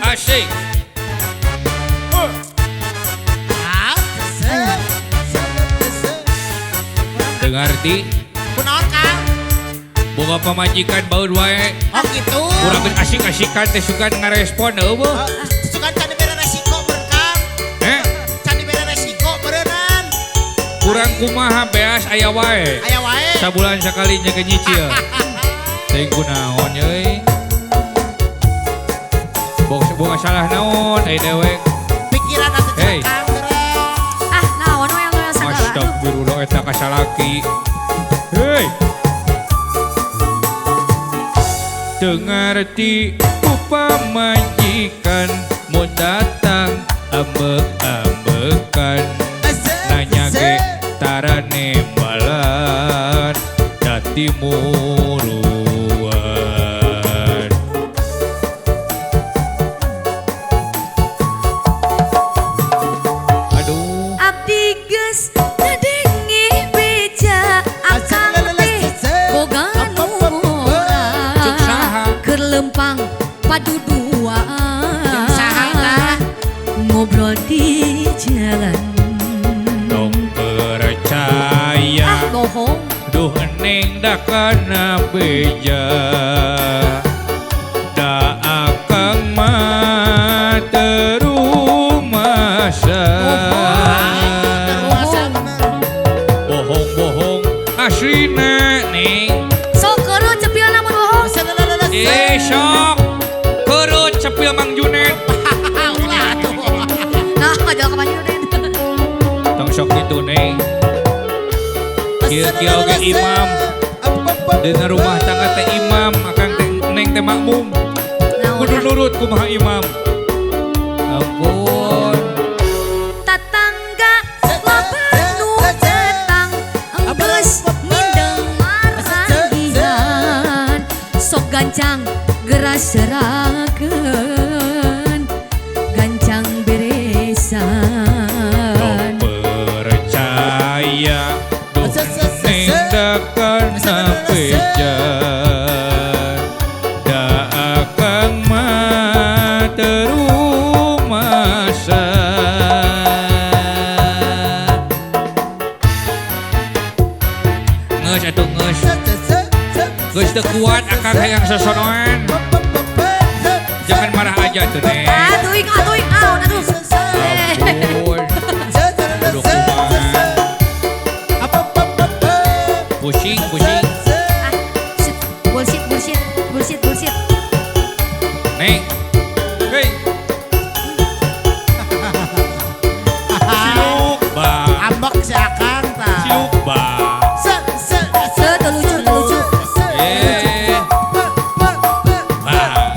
Asik. Dengar ti. Kunaon Kang? Boga pamajikan baur wae. Oh gitu. Urang geus asik-asikan teh sugan ngarespon eueuh. Sugan can dibere resiko meureun Kang. Heh? Can dibere resiko meureunnan. Kurang kumaha beas aya wae. Aya wae. Sabulan sakali nya ge nyicil. Teuing kunaon euy. Boga salah naon ai dewek. Pikiran atuh hey. Kang. Ah naon we anu sagala. Astagfirullah eta ka salaki. Hei. Teu ngarti ku pamajikan mun datang ambek-ambekan. Nanya ge tara nembalan dadi muruan. Aduh. Abdi geus ngadenge beja akang teh boga nu saha keur lempang paduduaan ngobrol di jalan. Tong percaya. Ah bohong. Duh neng da kana beja. Da akang mah terumasa. Bohong-bohong aslina neng. Sok keureuh cepil namun bohong. Eh sok keureuh cepil Mang Junet. Ulah atuh. Nah jalan ke Mang Junet. Tong sok kitu neng. Kieu-kieu oge imam. Dina rumah tangga teh imam, akang teh neng teh makmum. Kudu nurut kumaha imam. Ampun. Tatangga loba nu datang enggeus mindeng maragihan. Sok gancang geras serakeun gancang beresan. Tong percaya duh neng da kana beja. Da akang mah terumasa. Geus atuh geus. Geus teu kuat akang hayang sosonoan. Jangan marah aja tuh neng. Atuh atuh naon atuh. Ampun. Kudu kumaha. Pusing, pusing. Ah, bullshit, bullshit, bullshit, bullshit. Neng, hei. Siluk ba. Ambek si akang ta. Siluk ba. Se se se lucu lucu. Eh. Ba.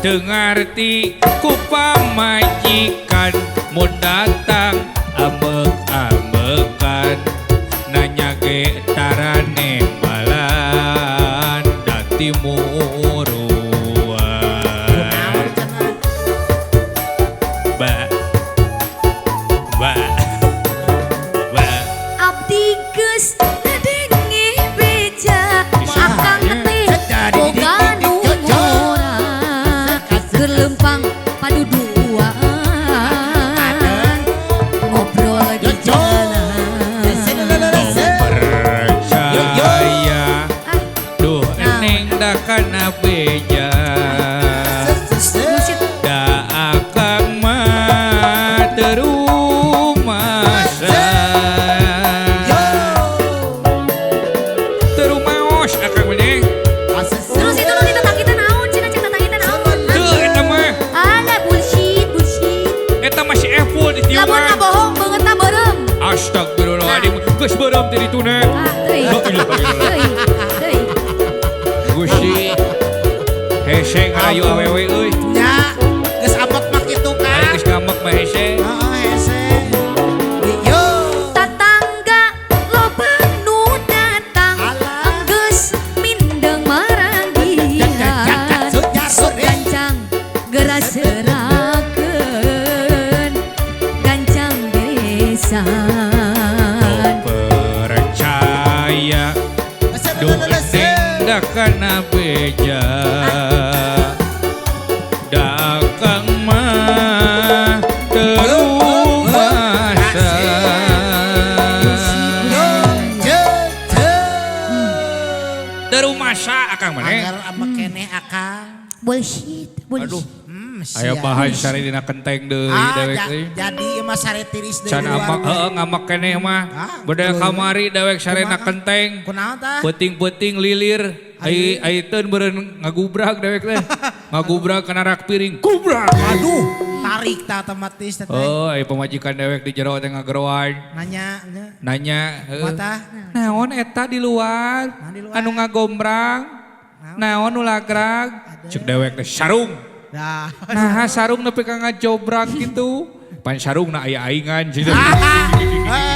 Teu ngarti ku pamajikan mun datang ambek-ambekan. Nanya ge tara nembalan dadi muruan. Ba ba ba. Abdi geus ngadenge beja akang teh boga nu ngora keur lempang paduduaan ngobrol di jalan. Tong percaya duh neng da kana beja. Da akang mah terumasa. Terumaos akang mah neng. Terus itu nu ditatangita naon cenah cek tatangita naon. Teu eta mah. Alah bullshit bullshit. Eta mah si Epul di Lamun tiuman. ngabohong beungeutna beureum. Astagfirullahaladzim. Geus beureum ti ditu neng. Ah teuing. La ilaha illallah. Teuing. Teuing. Gusti. Hese ngarayu awewe euy. Nya, geus ambek mah kitu Ari Kang. geus ngambek mah hese. Heeh hese. Yo. Tatangga loba nu datang enggeus mindeng maragihan. Sok gancang geras serakeun gancang beresan. Tong percaya duh neng Kana beja. Da akang mah teu rumasa. Yo, je, je. Teu rumasa akang mah, Neng. Agar ambek keneh akang. Bullshit, bullshit. Aduh. Sia. Aya bahan sare dina kenteng deui Ah, dewek euy. jadi ieu mah sare tiris deui Can di luar amak mah. heeh ngamak keneh mah. Ah, Beda betul. kamari dewek sarena Kumaha? kenteng. Kunaon tah? Peuting-peuting lilir. Ai ai teun beureun ngagubrak dewek teh. Ngagubrak kana rak piring. Gubrak. Aduh, tarik tah otomatis teh. Oh, ai pamajikan dewek di jero teh ngageroan. Nanya, nya. Nanya, heuh. Kumaha tah? Naon eta di luar? Naon di luar? Anu ngagombrang? Naon nu lagrag? Cek dewek teh sarung. Dah. Nah, sarung nepi ka ngajobrak gitu. Pan sarungna aya aingan cenah. Ah,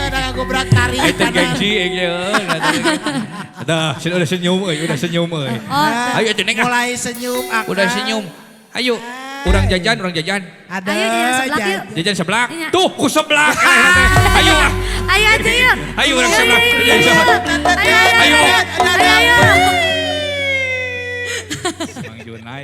udah ngagobrak tarik. Ai teh gengsi euy. Dah, udah senyum euy, udah senyum euy. Oh, Ayo atuh Neng ah. Mulai senyum akang. Udah senyum. Ayo, urang jajan, urang jajan. Ada. Ayo, jajan seblak yuk. Jajan seblak. Iya. Tuh, ku seblak. Ayo ah. Ayo aja yuk. Ayo urang seblak. Ayo, Jajan seblak. ayo, ayo, Ayo. ayo, ayo. Mang Junai.